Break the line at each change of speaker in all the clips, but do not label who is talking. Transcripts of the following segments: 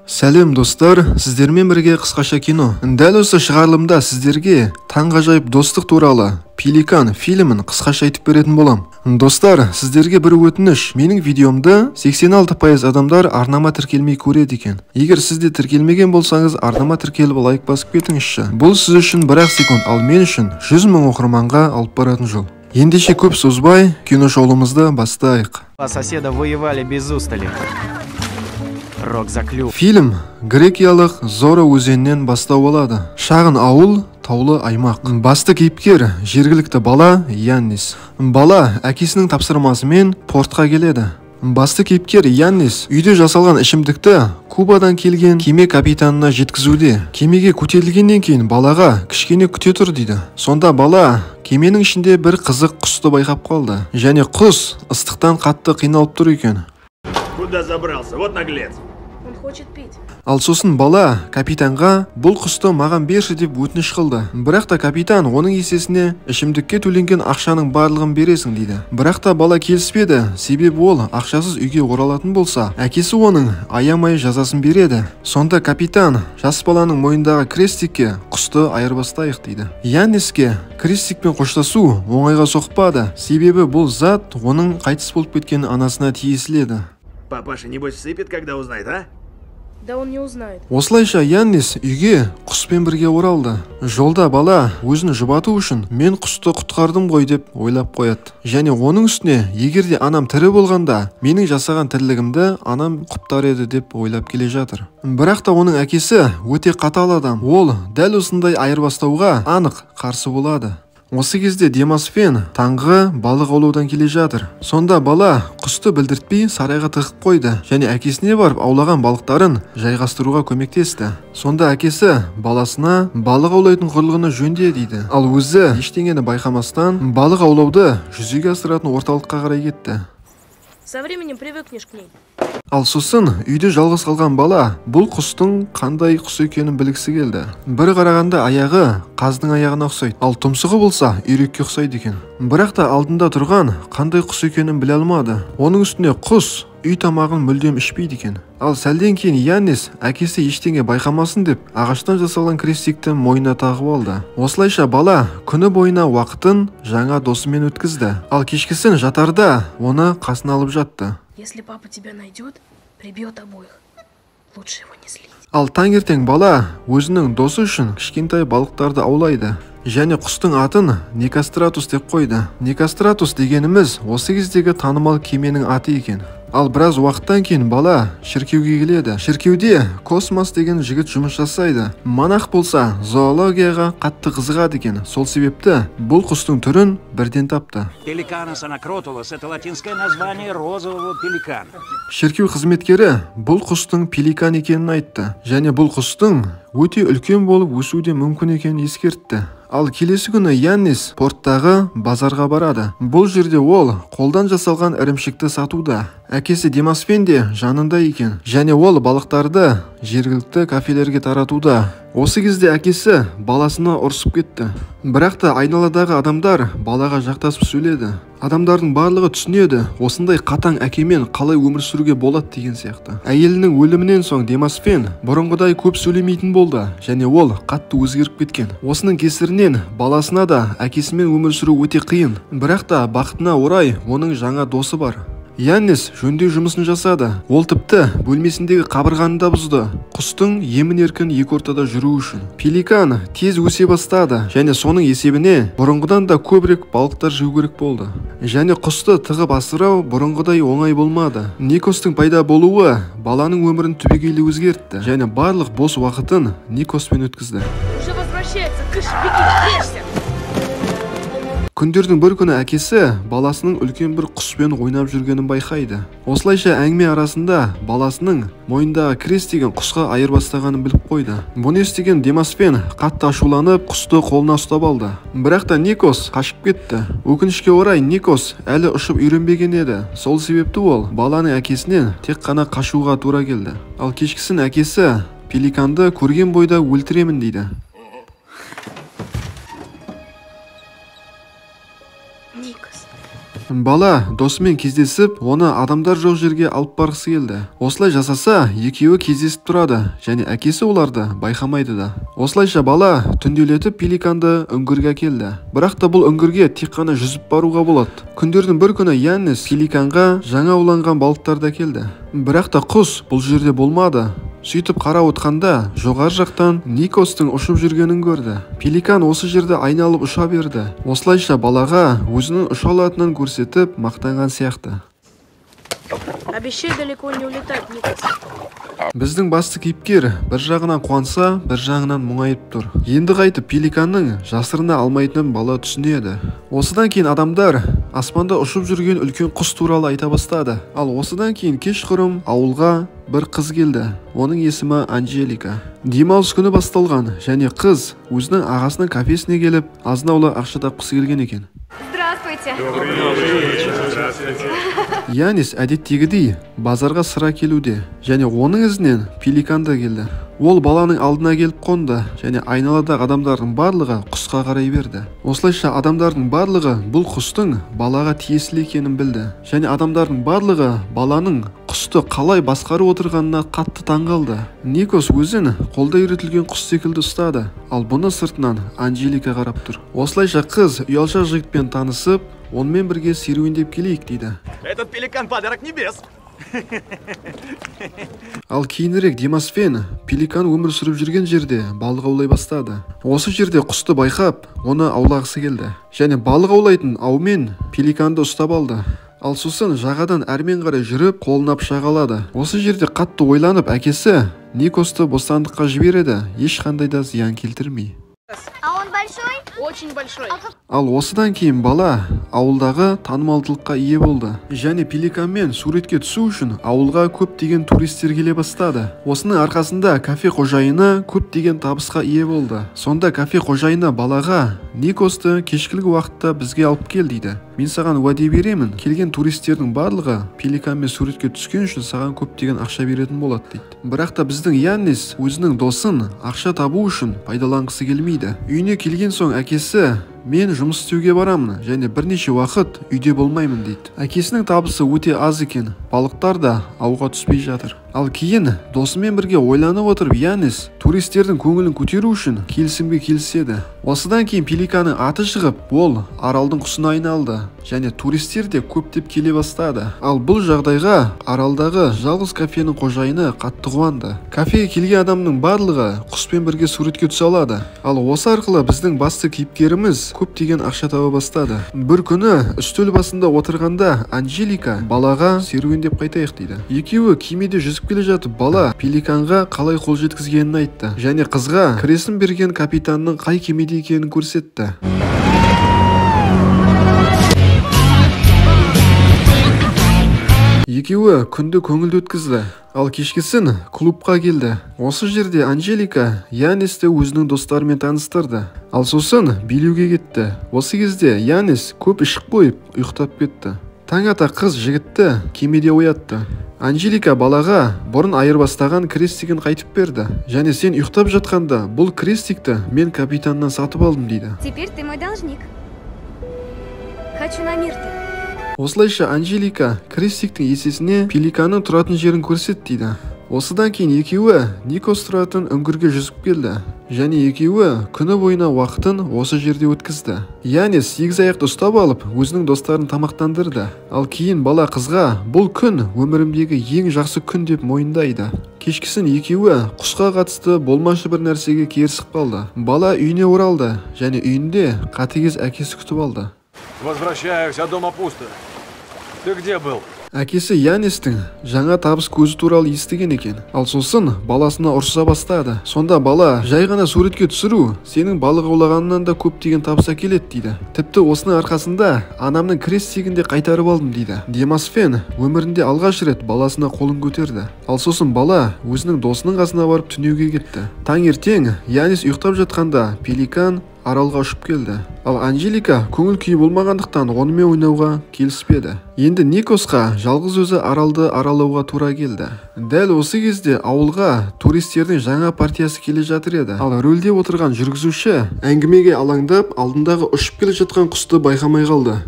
Сәлем достар, сіздермен бірге қысқаша кино. Дәл осы шығарылымда сіздерге таңғажайып достық туралы Пеликан фильмін қысқаша айтып беретін болам. Достар, сіздерге бір өтініш. Менің видеомды 86% адамдар арнама тіркелмей көреді екен. Егер сіз де тіркелмеген болсаңыз, арнама тіркеліп лайк басып кетіңізші. Бұл сіз үшін бір-ақ секунд, ал мен үшін 100 мың оқырманға алып баратын жол. Ендеше көп созбай, кино шоуымызды бастайық.
Два соседа воевали без устали. Рок за клюв.
Фильм грекиялық Зоро өзенінен бастау алады. Шағын ауыл, таулы аймақ. Басты кейіпкер жергілікті бала Яннис. Бала әкесінің тапсырмасымен портқа келеді. Басты кейіпкер Яннис үйде жасалған ішімдікті Кубадан келген кеме капитанына жеткізуде. Кемеге көтерілгеннен кейін балаға кішкене күте тұр дейді. Сонда бала кеменің ішінде бір қызық құсты байқап қалды. Және құс ыстықтан қатты қиналып тұр екен.
Куда забрался? Вот наглец.
Он хочет пить.
Ал сосын бала капитанға бұл құсты маған берші деп өтініш қылды. Бірақ та капитан оның есесіне ішімдікке төленген ақшаның барлығын бересің дейді. Бірақ та бала келіспеді, себебі ол ақшасыз үйге оралатын болса, әкесі оның аямай жазасын береді. Сонда капитан жас баланың мойнындағы крестикке құсты айырбастайық дейді. Янниске крестикпен қоштасу оңайға соқпады, себебі бұл зат оның қайтыс болып кеткен анасына тиесілі еді.
Папаша, небось, всыпет, когда узнает, а?
Да он не узнает.
Осылайша Яннис үйге құспен бірге оралды. Жолда бала өзін жұбату үшін мен құсты құтқардым ғой деп ойлап қояды. Және оның үстіне егер де анам тірі болғанда менің жасаған тірлігімді анам құптар еді деп ойлап келе жатыр. Бірақ та оның әкесі өте қатал адам. Ол дәл осындай айырбастауға анық қарсы болады. Осы кезде Демосфен таңғы балық аулаудан келе жатыр. Сонда бала құсты білдіртпей сарайға тығып қойды және әкесіне барып аулаған балықтарын жайғастыруға көмектесті. Сонда әкесі баласына балық аулайтын құрылғыны жөнде дейді. Ал өзі ештеңені байқамастан балық аулауды жүзеге асыратын орталыққа қарай кетті.
Со временем привыкнешь к ней.
Ал сосын үйде жалғыз қалған бала бұл құстың қандай құс екенін білгісі келді. Бір қарағанда аяғы қаздың аяғына ұқсайды, ал тұмсығы болса үйрекке ұқсайды екен. Бірақ та алдында тұрған қандай құс екенін біле алмады. Оның үстіне құс үй тамағын мүлдем ішпейді екен. Ал сәлден кейін Яннис әкесі ештеңе байқамасын деп ағаштан жасалған крестикті мойнына тағып алды. Осылайша бала күні бойына уақытын жаңа досымен өткізді. Ал кешкісін жатарда оны қасына алып жатты.
Если папа тебя найдет, прибьет обоих. Лучше его не злить.
Ал таңертең бала өзінің досы үшін кішкентай балықтарды аулайды. Және құстың атын Никостратус деп қойды. Никостратус дегеніміз осы кездегі танымал кеменің аты екен. Ал біраз уақыттан кейін бала шіркеуге келеді. Шіркеуде Космос деген жігіт жұмыс жасайды. Монах болса зоологияға қатты қызығады екен. Сол себепті бұл құстың түрін бірден тапты.
Пеликанос анакротулос – это латинское название розового пеликана.
Шіркеу қызметкері бұл құстың пеликан екенін айтты. Және бұл құстың өте үлкен болып өсуі де мүмкін екенін ескертті. Ал келесі күні Яннис порттағы базарға барады. Бұл жерде ол қолдан жасалған ірімшікті сатуда. Әкесі Демосфен де жанында екен. Және ол балықтарды жергілікті кафелерге таратуда. Осы кезде әкесі баласына ұрсып кетті. Бірақ та айналадағы адамдар балаға жақтасып сөйледі. Адамдардың барлығы түсінеді, осындай қатаң әкемен қалай өмір сүруге болады деген сияқты. Әйелінің өлімінен соң Демосфен бұрынғыдай көп сөйлемейтін болды, және ол қатты өзгеріп кеткен. Осының кесірінен баласына да әкесімен өмір сүру өте қиын. Бірақ та бақытына орай оның жаңа досы бар. Яннис жөндеу жұмысын жасады. Ол тіпті бөлмесіндегі қабырғаны да бұзды. Құстың емін-еркін екі ортада жүру үшін. Пеликан тез өсе бастады және соның есебіне бұрынғыдан да көбірек балықтар жеу керек болды. Және құсты тығып асырау бұрынғыдай оңай болмады. Никостың пайда болуы баланың өмірін түбегейлі өзгертті және барлық бос уақытын Никоспен өткізді.
Уже возвращается. Кыш, беги, прячься.
Күндердің бір күні әкесі баласының үлкен бір құспен ойнап жүргенін байқайды. Осылайша әңгіме арасында баласының мойнындағы крестигін құсқа айырбастағанын біліп қойды. Бұны естіген Демосфен қатты ашуланып құсты қолына ұстап алды. Бірақ та Никос қашып кетті. Өкінішке орай Никос әлі ұшып үйренбеген еді. Сол себепті ол баланың әкесінен тек қана қашуға тура келді. Ал кешкісін әкесі пеликанды көрген бойда өлтіремін дейді. Бала досымен кездесіп, оны адамдар жоқ жерге алып барғысы келді. Осылай жасаса, екеуі кездесіп тұрады және әкесі оларды байқамайды да. Осылайша бала түнделетіп пеликанды үңгірге әкелді. Бірақ та бұл үңгірге тек қана жүзіп баруға болады. Күндердің бір күні Яннис пеликанға жаңа ауланған балықтарды әкелді. Бірақ та құс бұл жерде болмады. Сөйтіп қарап отқанда жоғары жақтан Никостың ұшып жүргенін көрді. Пеликан осы жерде айналып ұша берді. Осылайша балаға өзінің ұша алатынын көрсетіп мақтанған сияқты.
Обещай далеко не улетать, Никос.
Біздің басты кейіпкер бір жағынан қуанса, бір жағынан мұңайып тұр. Енді қайтып пеликанның жасырына алмайтынын бала түсінеді. Осыдан кейін адамдар аспанда ұшып жүрген үлкен құс туралы айта бастады. Ал осыдан кейін кешқұрым ауылға бір қыз келді. Оның есімі Анжелика. Демалыс күні басталған және қыз өзінің ағасының кафесіне келіп, азын-аулақ ақша тапқысы келген екен.
Здравствуйте.
Янис әдеттегідей базарға сыра келуде және оның ізінен пеликан да келді. Ол баланың алдына келіп қонды және айналадағы адамдардың барлығы құсқа қарай берді. Осылайша адамдардың барлығы бұл құстың балаға тиесілі екенін білді және адамдардың барлығы баланың құсты қалай басқарып отырғанына қатты таңғалды. Никос өзін қолда үйретілген құс секілді ұстады, ал бұны сыртынан Анжелика қарап тұр. Осылайша қыз ұялшақ жігітпен танысып, онымен бірге серуендеп келейік дейді.
Этот пеликан подарок небес.
Ал кейінірек Демосфен пеликан өмір сүріп жүрген жерде балық аулай бастады. Осы жерде құсты байқап, оны аулағысы келді. Және балық аулайтын аумен пеликанды ұстап алды. Ал сосын жағадан әрмен қарай жүріп, қолына пышақ алады. Осы жерде қатты ойланып, әкесі Никосты бостандыққа жібереді, ешқандай да зиян келтірмей.
А он большой?
Очень большой.
Ал осыдан кейін бала ауылдағы танымалдылыққа ие болды. Және пеликанмен суретке түсу үшін ауылға көптеген туристер келе бастады. Осының арқасында кафе қожайыны көптеген табысқа ие болды. Сонда кафе қожайыны балаға Никосты кешкілік уақытта бізге алып кел дейді. Мен саған уәде беремін, келген туристердің барлығы пеликанмен суретке түскен үшін саған көптеген ақша беретін болады дейді. Бірақ та біздің Яннис өзінің досын ақша табу үшін пайдаланғысы келмейді. Үйіне келген соң әкесі мен жұмыс істеуге барамын және бірнеше уақыт үйде болмаймын дейді. Әкесінің табысы өте аз екен, балықтар да ауға түспей жатыр. Ал кейін досымен бірге ойланып отырып Яннис туристердің көңілін көтеру үшін келісімге келіседі. Осыдан кейін пеликанның аты шығып, ол аралдың құсына айналды және туристер де көптеп келе бастады. Ал бұл жағдайға аралдағы жалғыз кафенің қожайыны қатты қуанды. Кафеге келген адамның барлығы құспен бірге суретке түсе алады. Ал осы арқылы біздің басты кейіпкеріміз көптеген ақша таба бастады. Бір күні үстел басында отырғанда Анжелика балаға серуендеп қайтайық дейді. Екеуі кемеде жүзіп келе жатып бала пеликанға қалай қол жеткізгенін айтты және қызға кресін берген капитанның қай кемеде екенін көрсетті. Екеуі күнді көңілді өткізді. Ал кешкісін клубқа келді. Осы жерде Анжелика Яннисті өзінің достарымен таныстырды. Ал сосын билеуге кетті. Осы кезде Яннис көп ішіп қойып ұйықтап кетті. Таң ата қыз жігітті кемеде оятты. Анжелика балаға бұрын айырбастаған крестигін қайтып берді. Және сен ұйықтап жатқанда бұл крестикті мен капитаннан сатып алдым дейді.
Теперь ты мой должник. Хочу на Мирту.
Осылайша Анжелика крестиктің есесіне пеликанның тұратын жерін көрсет дейді. Осыдан кейін екеуі Никос тұратын үңгірге жүзіп келді. Және екеуі күні бойына уақытын осы жерде өткізді. Яннис сегіз аяқты ұстап алып, өзінің достарын тамақтандырды. Ал кейін бала қызға бұл күн өмірімдегі ең жақсы күн деп мойындайды. Кешкісін екеуі құсқа қатысты болмашы бір нәрсеге керісіп қалды. Бала үйіне оралды және үйінде қатыгез әкесі күтіп алды.
Возвращаюсь, а дома пусто. Ты где был?
Әкесі Яннистің жаңа табыс көзі туралы естіген екен. Ал сосын баласына ұрсыса бастады. Сонда бала жай ғана суретке түсіру сенің балық аулағанынан да көптеген табыс әкеледі дейді. Тіпті осының арқасында анамның крестигін де қайтарып алдым дейді. Демосфен өмірінде алғаш рет баласына қолын көтерді. Ал сосын бала өзінің досының қасына барып түнеуге кетті. Таңертең Яннис ұйықтап жатқанда пеликан аралға ұшып келді. Ал Анжелика көңіл күйі болмағандықтан онымен ойнауға келіспеді. Енді Никосқа жалғыз өзі аралды аралауға тура келді. Дәл осы кезде ауылға туристердің жаңа партиясы келе жатыр еді. Ал рөлде отырған жүргізуші әңгімеге алаңдап, алдындағы ұшып келе жатқан құсты байқамай қалды.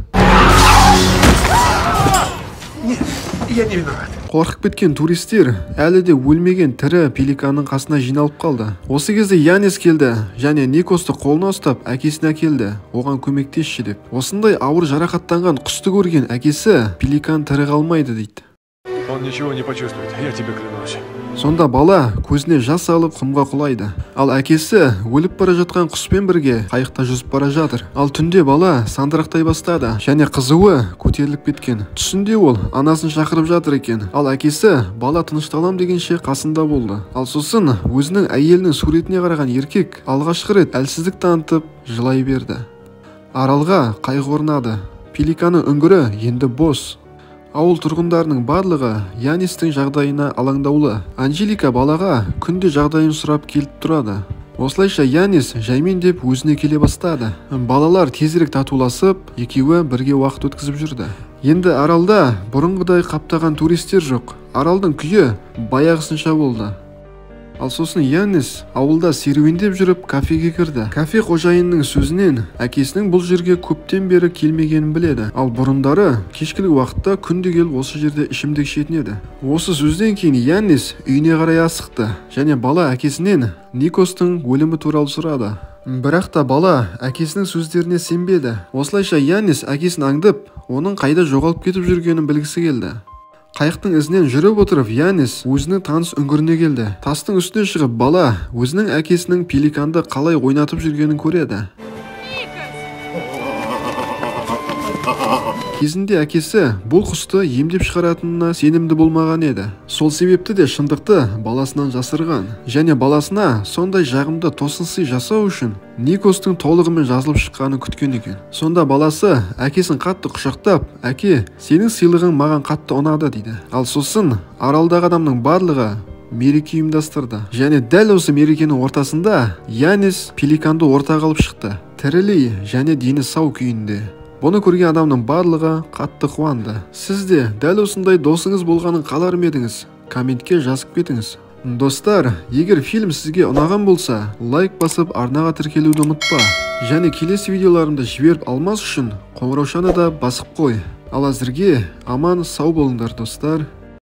Я не виноват.
Қорқып кеткен туристер әлі де өлмеген тірі пеликанның қасына жиналып қалды. Осы кезде Янис келді және Никосты қолына ұстап әкесіне әкелді, оған көмектесші деп. Осындай ауыр жарақаттанған құсты көрген әкесі пеликан тірі қалмайды дейді.
Он ничего не почувствует, я тебе клянусь.
Сонда бала көзіне жас алып құмға құлайды. Ал әкесі өліп бара жатқан құспен бірге қайықта жүзіп бара жатыр. Ал түнде бала сандырақтай бастады және қызуы көтеріліп кеткен. Түсінде ол анасын шақырып жатыр екен. Ал әкесі бала тынышталам дегенше қасында болды. Ал сосын өзінің әйелінің суретіне қараған еркек алғашқы рет әлсіздік танытып жылай берді. Аралға қайғы орнады. Пеликанның үңгірі енді бос. Ауыл тұрғындарының барлығы Янистің жағдайына алаңдаулы. Анжелика балаға күнде жағдайын сұрап келіп тұрады. Осылайша Янис жаймен деп өзіне келе бастады. Балалар тезірек татуласып, екеуі бірге уақыт өткізіп жүрді. Енді аралда бұрынғыдай қаптаған туристер жоқ. Аралдың күйі баяғысынша болды. Ал сосын Янис ауылда серуендеп жүріп кафеге кірді. Кафе қожайынының сөзінен әкесінің бұл жерге көптен бері келмегенін біледі. Ал бұрындары кешкілік уақытта күнде келіп осы жерде ішімдік ішетін еді. Осы сөзден кейін Янис үйіне қарай асықты және бала әкесінен Никостың өлімі туралы сұрады. Бірақ та бала әкесінің сөздеріне сенбеді. Осылайша Янис әкесін аңдып, оның қайда жоғалып кетіп жүргенін білгісі келді. Қайықтың ізінен жүріп отырып, Янис өзінің таныс үңгіріне келді. Тастың үстіне шығып, бала өзінің әкесінің пеликанды қалай ойнатып жүргенін көреді. Кезінде әкесі бұл құсты емдеп шығаратынына сенімді болмаған еді. Сол себепті де шындықты баласынан жасырған. Және баласына сондай жағымды тосын сый жасау үшін Никостың толығымен жазылып шыққанын күткен екен. Сонда баласы әкесін қатты құшақтап, «Әке, сенің сыйлығың маған қатты ұнады» дейді. Ал сосын аралдағы адамның барлығы мереке ұйымдастырды. Және дәл осы мерекенің ортасында Янис пеликанды ортаға алып шықты. Тірілей және дені сау күйінде. Бұны көрген адамның барлығы қатты қуанды. Сіз де дәл осындай досыңыз болғанын қалар ма едіңіз? Комментке жазып кетіңіз. Достар, егер фильм сізге ұнаған болса, лайк басып арнаға тіркелуді ұмытпа. Және келесі видеоларымды жіберіп алмас үшін қоңыраушаны да басып қой. Ал әзірге аман сау болыңдар, достар.